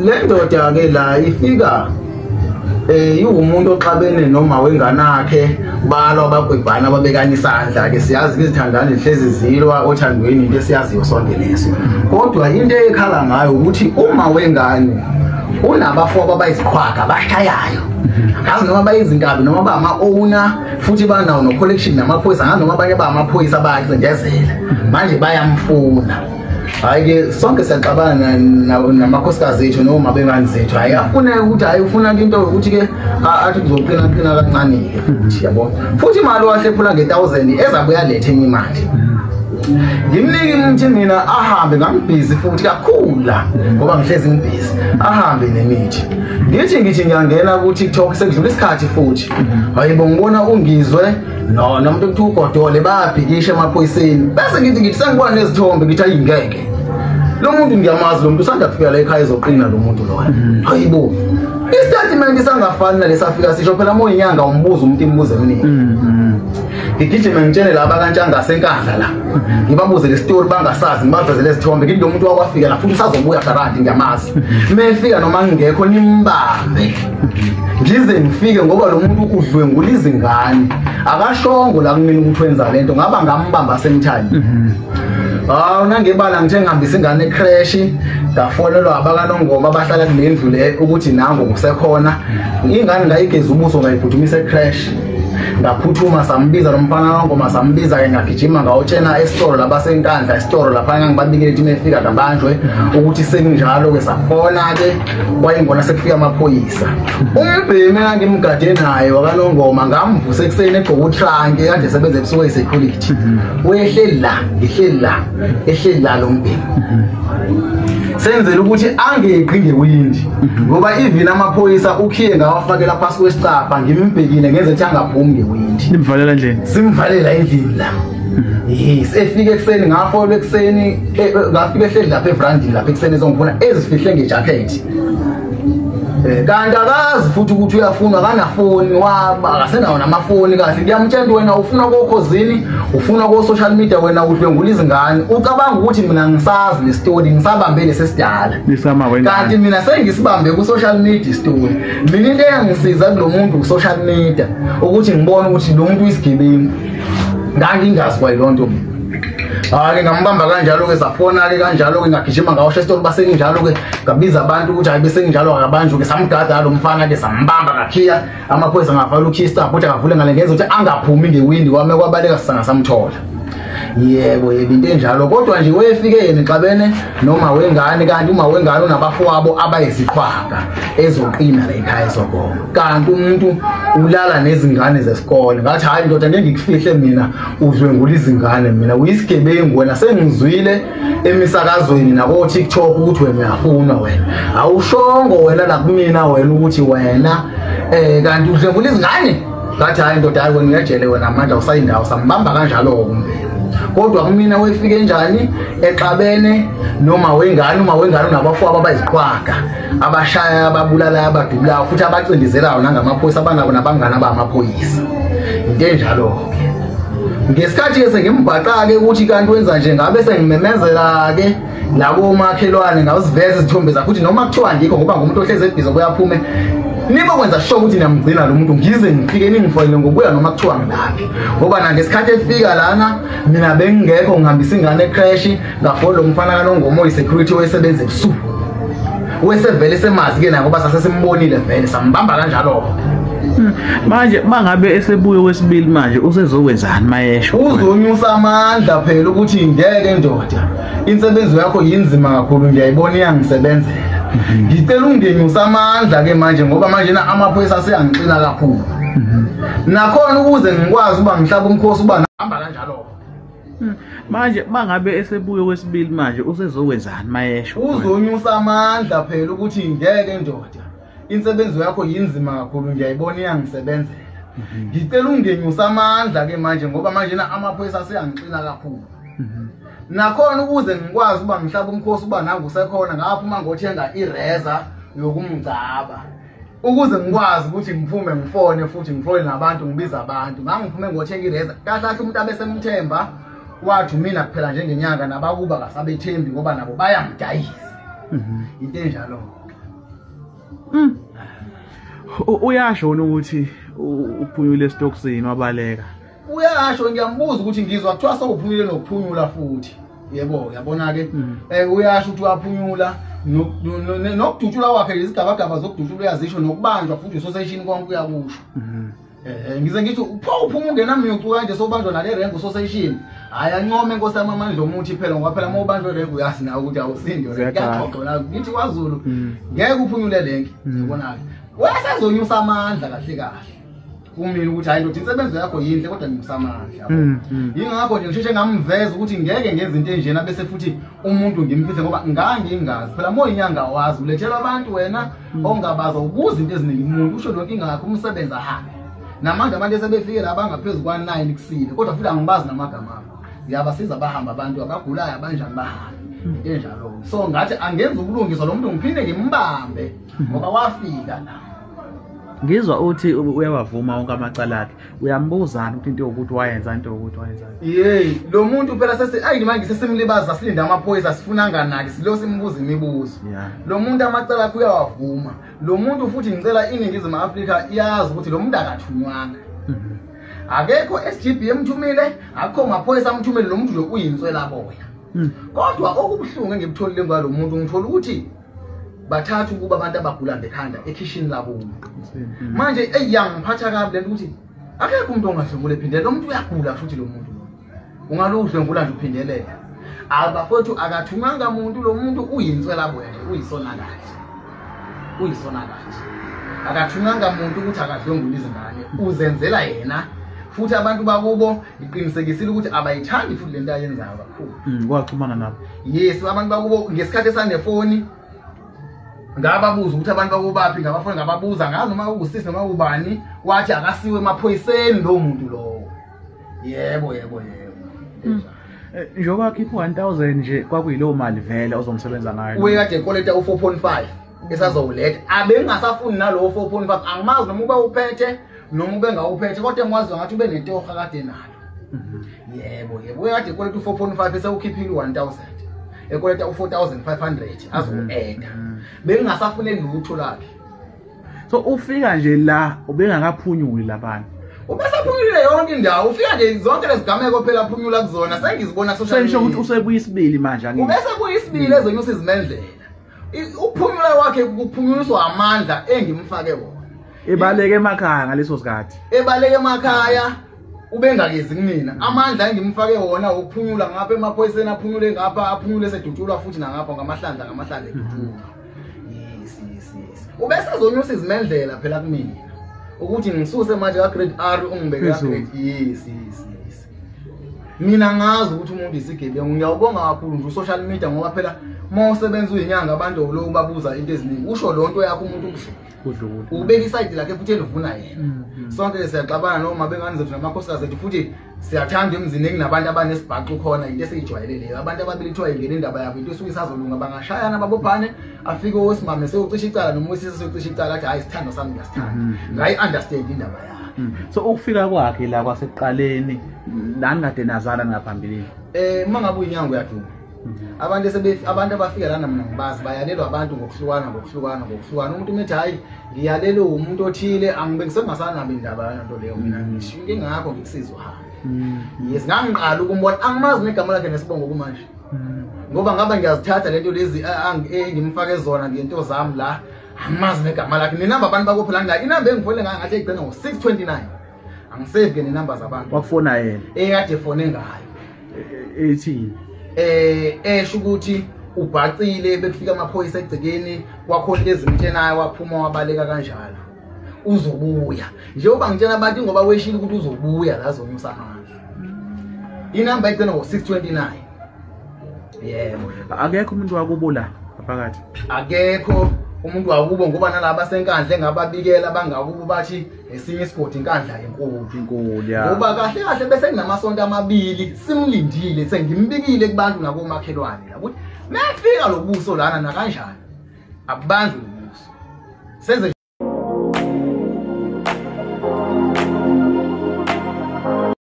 Le ndoda ke la ifika iwumuntu oxabene noma wengane yakhe, balwa bagwebhana babekana isandla ke. Siyazi izithandane zihlezi zilwa othandweni, into esiyaziyo sonke leso. Kodwa into ekhala ngayo ukuthi uma wengane unabafowabo abayiziqhwaga abashayayo, angazi noma bayizinkabi noma bama-owner, futhi banawo no-collection namaphoyisa, angazi noma abanye bamaphoyisa bayacindezela manje bayamfuna. Hhayi-ke sonke siyaxabana namakhosikazi ethu noma bengane zethu. Hhayi afuneka ukuthi hhayi ufuna into yokuthi-ke athi kuzoqina qina kancane-ke futhi, yabo. Futhi imali wahlephula nge-1000 ezabuya alethe enye imali. Ngimnike imithi mina ahambe, ngambhizi futhi kakhulu la ngoba ngihlezi ngibhizi, ahambe nemithi. Ngithi ngiyangena ku-TikTok sekudlula isikhathi futhi, hayibo ngibona ungizwe no nomuntu kuthiwa uGodole bayabhikisha emaphoyiseni. Bese ngithi sengibona nezithombe, ngithi ayi ngeke lo muntu ngiyamazi, lo muntu usanda kufika la ekhaya ezoqina lo muntu lona. Hayibo isitatimende sangafani nalesafika sisho phela uma uyinyanga umbuzo umuntu imibuzo eminingi. Ngigijime ngitshele laba kaNtshangase eNkandla la, ngibabuze le story bangasazi, ngibavezele izithombe, ngithi lo muntu wakwafika la futhi usazobuya garanti ngiyamazi. Mefika noma ngingekho nimbambe ngize ngifike, ngoba lo muntu udlwengula izingane, akashongo la kumina ukuthi wenza lento, ngaba ngambamba semthani. Hawu nangebala ngithe ngihambisa ingane ecrash, ngafonelwa abakaNongoma abahlala kule ndlu le ukuthi nangu kusekhona ingane, ngayigeza ubuso ngayiphuthumisa ecrash, ngaphuthuma sambiza lo mfana kaNgoma, sambiza-ke ngagijima ngawutshena esitolo labaseNkandla, esitolo lapha ngangibabikele ukuthi mefika kabanjwe ukuthi sekunjalo-ke. Safona-ke kwayingona sekufika amaphoyisa. Umbhemi engangimgade naye wakaNongoma ngamvusa ekuseni egqoke utranki kanje sebenza ebusuku eyi-security, wehleli la ngihleli la ehleli la lo mbhemi, senzela ukuthi angeqi ngewindi, ngoba even amaphoyisa ukhiye ngawafakela phasi kwesicabha, ngimbhekile ngenze ukuthi angaphumi ngewindi. Nimvalela endlini? Simvalela endlini la. Yes, efika ekuseni ngafolwa ekuseni, ngafika ehleli lapha evrandini lapha ekuseni ezongifuna ezifihle ngejakhethi. Kanti akazi futhi ukuthi uyafunwa, akanafoni, waba akasenawo namafoni kahle. Ngiyamtshela wena ufuna kokhozini, ufuna ko-social media, wena udlwengula izingane, ucabanga ukuthi mina ngisazi le story, ngisabambe lesesidala kanti mina sengisibambe ku-social media story. Mina into eyangisiza kulo muntu ku-social media ukuthi ngibone ukuthi lo muntu uyisigebengu, ngangingazi kwayiloo nto mina. Hhayi ngambamba kanjalo-ke, safona-ke kanjalo-ke, ngagijima ngawasha esitolo basenginjalo-ke, ngabiza abantu ukuthi hhayi besenginjalo akabanjwe-ke. Samgada lo mfana-ke sambamba ngakhiya amaphoyisa, ngavala ukhiya isicabha ukuthi akavule ngale, ngenza ukuthi angaphumi ngewindi kwame kwabaleka sangasamthola. Yebo yebo into enjalo. Kodwa nje wefike yena exabene noma wengane, kanti uma wengane unabafowabo abayiziqhwaga ezoqina la ekhaya ezogogo, kanti umuntu ulala nezingane zesikole. Ngathi hhayi ndoda ngeke ngikufihle mina, udlwengula izingane mina, uyisigebengu wena, sengizwile emisakazweni nako-TikTok ukuthi wena uyafunwa wena, awushongo wena la kumina wena ukuthi wena kanti udlwengula izingane. Ngathi hhayi ndoda hhayi wena uyajele wena manje awusayindawo. Sambamba kanjalo-ke umbhemi. Kodwa kumina wefike njani exabene noma wengane, uma wengane unabafowabo abayiziqhwaga abashaya ababulalayo abadubulayo futhi abacindezelayo nangamaphoyisa, abanabo nabangani abamaphoyisa, into enjalo-ke. Ngesikhathi-ke sengimbhaqa-ke ukuthi kanti wenza nje, ngabe sengimemezela-ke labo makhelwane, ngawuziveza izithombe zakhe ukuthi noma kuthiwa ngikho, ngoba ngumuntu ohlezi ebhizi kuyaphume, nibokwenza sure ukuthi niyamgcina lo muntu, ngize ngifike ningifonele ngobuya noma kuthiwa ngilaphi. Ngoba nangesikhathi efika lana mina bengingekho, ngihambisa ingane ecrash, ngafona lo mfana kaNongoma oyi-security oyesebenza ebusuku, wesevele semazi-ke naye ngoba sasesimbonile vele, sambamba kanjalo-ke. Manje mangabe esebuye kwesibili manje usezokwenzani mayesho? Uzonyusa amandla phela ukuthi ngeke ndoda, insebenzo yakho yinzima kakhulu, ngiyayibona iyangisebenzela, ngicela ungenyusa amandla ke manje, ngoba manje na amaphoyisa aseyangixina kakhulu. Nakhona ukuze ngikwazi uba ngihlaba umkhosi uba nahamba kanjalo. Manje mangabe esebuye kwesibili manje usezokwenzani mayesho? Uzonyusa amandla phela ukuthi ngeke ndoda, insebenzo yakho yinzima kakhulu, ngiyayibona iyangisebenzela, ngicela ungenyusa amandla ke manje, ngoba manje na amaphoyisa aseyangixina kakhulu. Nakhona ukuze ngikwazi uba ngihlaba umkhosi uba nangu usekhona, ngaphuma ngothenga ireza yokumgcaba ukuze ngikwazi ukuthi ngiphume ngifone futhi ngifone nabantu ngibize abantu. Ngangiphume ngothenga ireza kahle kahle, umuntu abesemthemba wathi mina kuphela njengenyanga, nabakuba kasabethembi ngoba nabo bayamdayisa. Into enjalo. Uyasho ukuthi uphunyule esitokisini wabaleka. Uyasho, ngiyambuza ukuthi ngizwa kuthiwa sewuphunyule nokuphunyula futhi. Yebo, uyabona ke uyasho ukuthi waphunyula nokudutshula kwakhe izigabagaba zokudutshula uyazisho, nokubanjwa futhi usoseshini konke uyakusho. Ngize ngithi upho uphuma ungena mnyucu kanje sobanjwa nale rengu usoseshini. Hayi ancome inkosi yami amandla omuthi phela, ngoba phela uma ubanjwe rengu uyazi nawe ukuthi awusindi kuyaxoxwa la. Ngithi kwaZulu ngeke uphunyule lenke, uyabona ke. Wesezonyusa amandla kahle kahle kumina ukuthi hayi ndoda insebenzo yakho yinhle kodwa nginyusa amandla. Yingakho nje ngisheshe ngamveza ukuthi ngeke ngenze into enjena bese futhi umuntu ngimfihle, ngoba ngangingazi phela uma uyinyanga wazi ulethelwa abantu wena ongabaza ubuza into eziningi umuntu usho lonke ingakho umsebenzi ahambe. Namanje abantu esebefike la bangaphezu kwa-9 kusile, kodwa futhi angibazi namagama abo. Ngiyabasiza bahamba abantu abagulayo abanjani bahambe into enjalo. So ngathi angenza ukulungiswa lo muntu ngiphinde ngimbambe ngoba wafika la. Ngizwa uthi uyawavuma wonke amacala akhe. Uyambuzana ukuthi into yokuthi wayenza into yokuthi wayenza. Yey, lo muntu phela sesi ayi manje sesimlibaza silinda amaphoyisa sifuna nganaki silo simbuza imibuzo. Lo muntu amacala akhe uyawavuma. Lo muntu futhi ngicela iNingizimu Afrika iyazi ukuthi lo muntu akathunywanga. Akekho SGB emthumile, akukho maphoyisa amthumile, lo muntu nje uyinswela boya. Kodwa okubuhlungu engikutholile ngalo muntu, ngithola ukuthi bathatha ukuba abantu abagula ngekhanda ekhishini labo. Manje eyangiphatha kabi lento ukuthi akekho umuntu ongadlwengula ephindelela. Lo muntu uyagula futhi lo muntu lo. Ungaludlwengula nje uphindelela. Abafowethu akathumanga muntu, lo muntu uyinswela boya nje, uyisona kahle. Uyisona kahle. Akathumanga muntu ukuthi akadlwengula izingane, uzenzela yena. Futhi abantu bakubo iqinisekisile ukuthi abayithandi futhi lento ayenzayo kakhulu. Kwaxhumana nabo. Yes, abantu bakubo ngesikhathi esanefoni ngababuza ukuthi abantu bakubaphi, ngabafona ngababuza ngazi noma usisi noma ubani, wathi akasiwe emaphoyiseni lo muntu lowo. Yebo yebo yebo. Njengoba khipha 1000 nje kwakuyilowo mali vele ozomsebenza ngayo. Uyekade ekoleta u4.5 esazowuletha. Abengasafuni nalowo 4.5, angimazi noma ube uphethe noma ube ngawuphethe, kodwa engwazi ngathi ube nentoha kade nalo. Yebo yebo, uyekade ekoleta u4.5 esewukhiphile u1000. Ekoleta u4500 azoku-eda. Bengingasafune lutho lakhe. So ufika nje la ubengakaphunyuli labantu. Ubesaphunyulile yonke indawo, ufika nje zonke lezigameko phela aphunyula kuzona, sengizibona social media. Sengisho ukuthi usebuya isibili manje angithi. Ubesebuya isibili ezonyusa izimendlela. Ukuphumula kwakhe kuphunyuliswa amandla engimfake wona. Ebaleke emakhaya ngaleso sikhathi. Ebaleke emakhaya ubengakezi kumina. Amandla engimfake wona ukuphunyula ngapha emaphoyiseni, aphunyule ngapha, aphunyule sedutshulwa futhi nangapha ngamahlandla ngamahlandla edutshulwa. Yes yes yes. Ubesezonyusa izimendlela phela kumina ukuthi ngisuse manje ka grade R ungibeke ka grade. Yes yes yes. Mina ngazi ukuthi umuntu isigebengu. Ngiyawubonga kakhulu nje social media ngoba phela uma usebenza uyinyanga abantu lo babuza into eziningi, usho lonto yakho umuntu kudlula. Ubeka isayidi lakhe futhi elivuna yena. Sonke siyaxabana noma bengane zethu namakhosikazi ethu, futhi siyathanda emzini kunabantu abanesibhaxu khona, into esiyijwayele leyo. Abantu ababili kuthiwa ingena indaba yabo, into esuke isazolunga, bangashayana babophane, afike owesimame sewucisha icala noma owesilisa sewucisha icala athi hayi sithando sami ngiyasithanda. Ngayi-understand indaba yakhe. So ukufika kwakhe la kwasekuqaleni nani kade nazana ngaphambilini? Uma ngabe uyinyanga uyaduma. Abantu abantu abafika lana mina ngibazi bayalelwa abantu ngokuhlukana ngokuhlukana ngokuhlukana. Umuntu umethi hayi ngiyalelwe umuntu othile, angibe ngisengasana nabo indaba yalento leyo mina ngisho ingakho ngikusiza uhambe. Yes, ngangiqala ukumbona angimazi negama lakhe nesibongo kumanje. Ngoba ngaba ngiyazithatha lento lezi engimfake zona ngento zami la, angimazi negama lakhe. Nenamba abantu bakuphi la ngila inamba engifonele ngayo ngathi igcina ngo629. Angisave ke nenamba zabantu. Wakufona yena? Ekade efone ngayo. Ethi esho ukuthi ubhacile, bekufika amaphoyisa egcekeni, kwakhona ezimtshenayo waphuma wabaleka kanjalo. Uzobuya. Njengoba ngitshela abantu ngoba weshilo ukuthi uzobuya la azonyusa amandla. Inamba igcina ngo629. Yebo. Akekho umuntu wakubo la phakathi. Akekho umuntu wakubo ngoba nalaba senkandla engababikela bangakubo bathi esinye isigodi inkandla enkulu inkulu ya. Ngoba kahle kahle bese kunamasonto amabili simlindile, sengimbikile kubantu nakomakhelwane la ukuthi mefika lobuso lana nakanjani akubanjwe lobuso. Senze